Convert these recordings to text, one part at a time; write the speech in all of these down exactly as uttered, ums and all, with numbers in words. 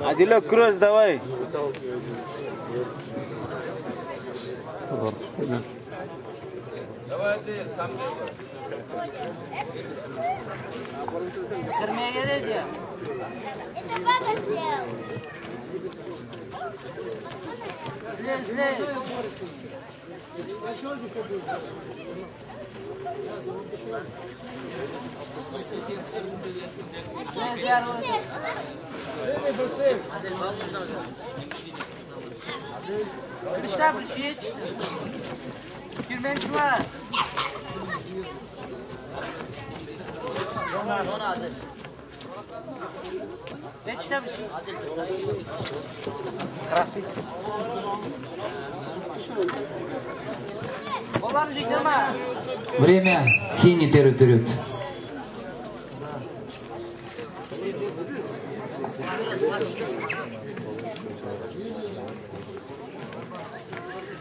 Адиле, кросс давай. Изле, изле. Киришта, бир шей ич. Кирмени шума. Время. Синий первый период.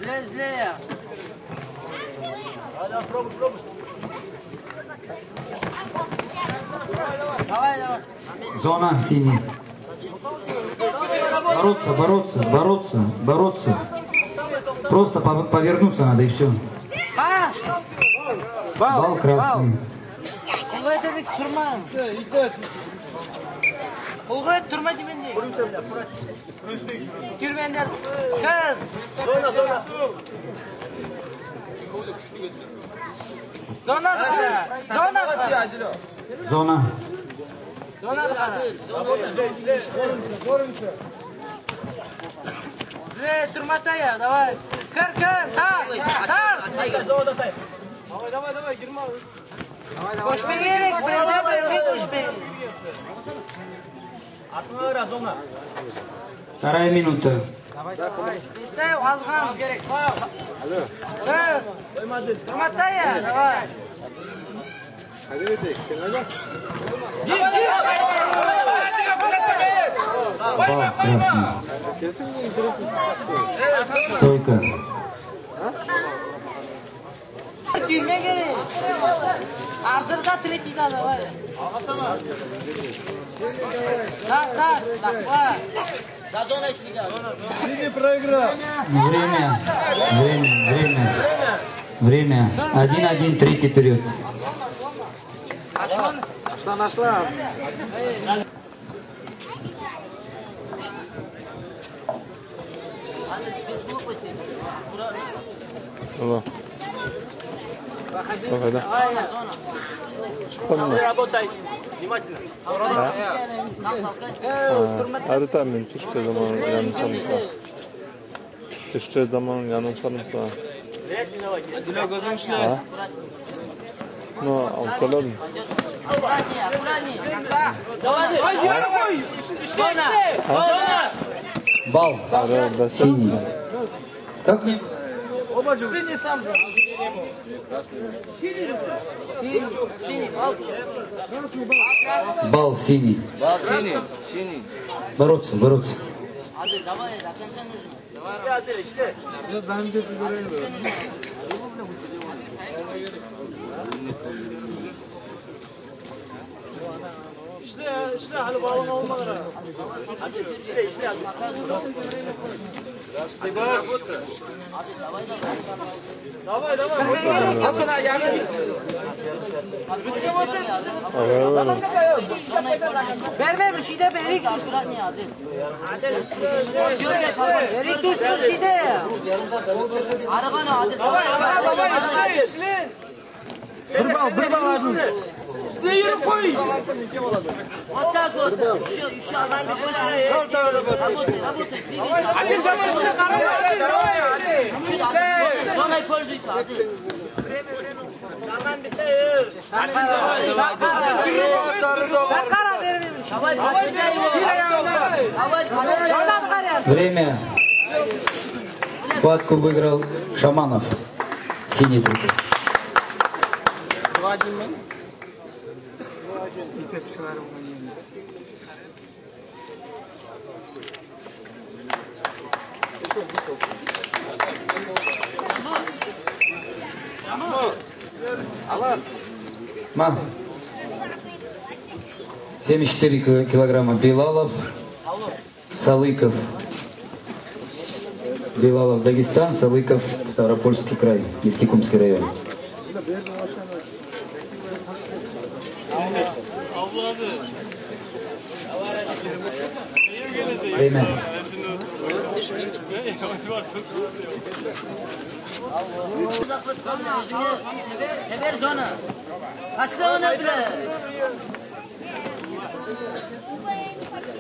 Зле, зле. Давай, давай. Зона синий. Бороться, бороться, бороться, бороться. Просто пов- повернуться надо и все. А? Балл красный. Кулга этсенъиз, турманъ. Кулга эт, турма деймен. Кирмени. Кир. Зона, зона. Зона, зона. Зона. Зона. Зле, турма тая, давай. Кир, кир, тар, тар. Давай, давай, давай, гирме. Коьшпеге керек, биринъи, биринъи коьшпеге. Артынъа кара, зона. Вторая минута. Давай, давай. Битти, азган. Тур. Турма тая, давай. Гир, гир. Балл красный. Стойка. Кирмеге керек. Азырда третий да давай. Так, так, так, давай. Время, время, время, время. Один один, третий период. Нашла, нашла. Алло. Давай, да. Чыкпадынъма? Работай. Внимательно. А? А, аьри там мен тишке заман янъысамын. Тишке заман янъысамын. Адиле, коьзинъ ишле. А? Ну, алып келдим. Балл. Синий. Как? Балл синий. Балл синий. Бороться, бороться. Ишле, ишле, аьли балынъ алмагыр. Ишле, ишле. Давай, давай. Бизге отыр. Берме, бир шей де берейик. Берейик, дос, бир шей де. Давай, давай, давай, ишле, ишле. Бир балл, бир балл алдынъ. Уьстине юрип кой. Вот так вот. Ещё, ещё. Сал тагы да. Работай, работай, двигайся. Давай, давай, давай. Зоной пользуйся, Адил. Давай, давай, давай. Давай, подцепляй его. Давай, подцепляй. Время. Схватку выиграл Шаманов. Синий трик. Ма. Семьдесят четыре ки-, килограмма Билалов, Салыков. Билалов, Дагестан, Салыков, Ставропольский край, Нефтекумский район. Время. Başka ona bile.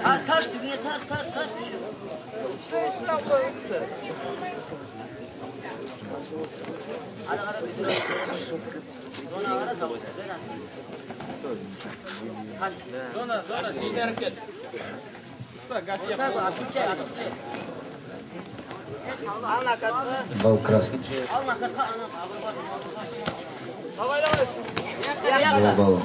Tart, tart, tübüne tart, tart, tart. Зона, зона, сиздин арекет. Бал красный. Давай, давай. Два балла.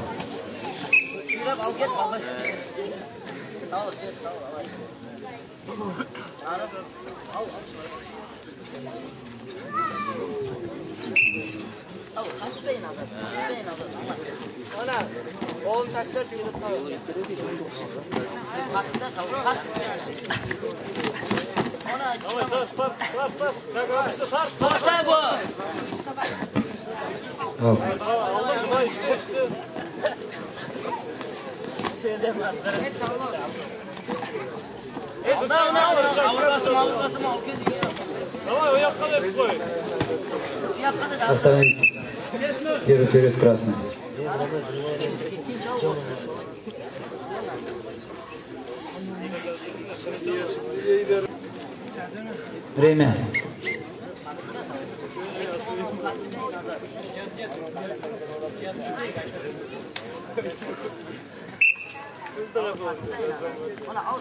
Ана, ону ташлап, бир затка. Давай, тарт, тарт, тарт, тарт. Как обычно, тарт, тарт. Ал. Алдынъ, давай, ишке туьшти. Давай, о якка да этип кой. Остановить. Первый период красный. Время.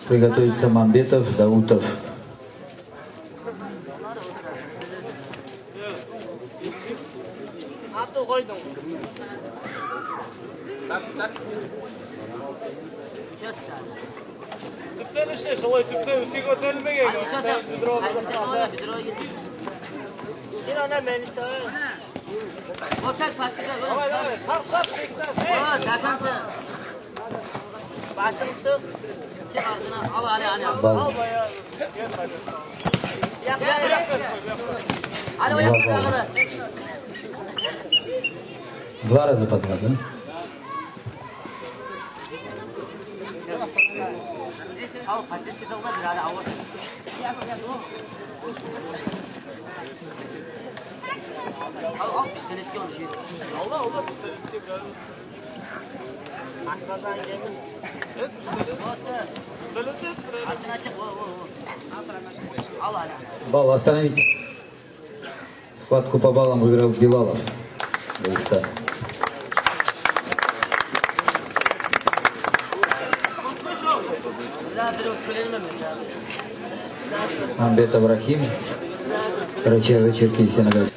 Приготовиться Мамбетов, Даутов. Аты койдынъ. Туьптен иште, солай туьптен уьстине коьтерилмеген. Сен ана мени чагыр. Давай, давай, тарт, тарт, тарт. О, Хасан, сен. Басынъ тык. Чык алдына. Ал, ал, ал, ал. Бал. Ал, баягы. Бу якка, бу якка. Ана, о якка, бу якка. Два раза подряд, да? Ал, пакетке салган, бир ара авыр. Ал, ал, пистолетке оны жибер. Алла, Алла, пистолетке бир ара. Асхазан келди. Э, пистолет. Вот, да. Пистолет, бир ара. Астына чык, о, о, о. Ал, ана. Бал, остановить. Схватку по баллам выиграл Билалов. Дагестан. Мамбетов Рахим, Карачаево-Черкесия, Ногайск.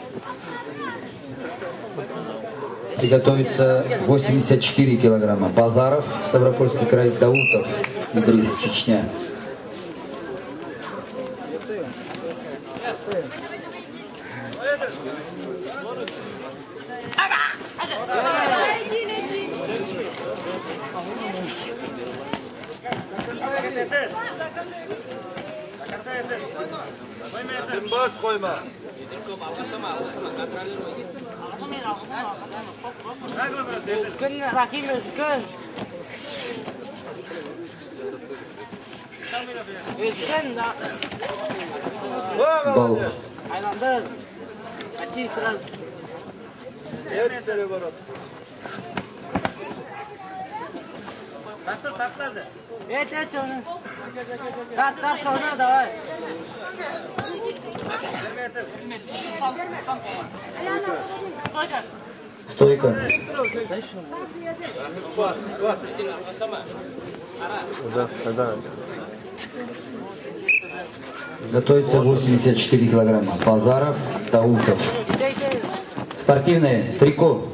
Приготовиться, восемьдесят четыре килограмма. Базаров, Ставропольский край, Даутов, Идрис, Чечня. Дым бас койма. Уьлкен, Рахим, уьлкен. Уьлкен, да. Бал. Айландыр. Кати сразу. Эт, переворот. Тарт, тарт, тарт. Эт, эт, соны. Тарт, тарт, соны, давай. Стойка. Готовится восемьдесят четыре килограмма. Базаров, Даутов. Спортивное трико.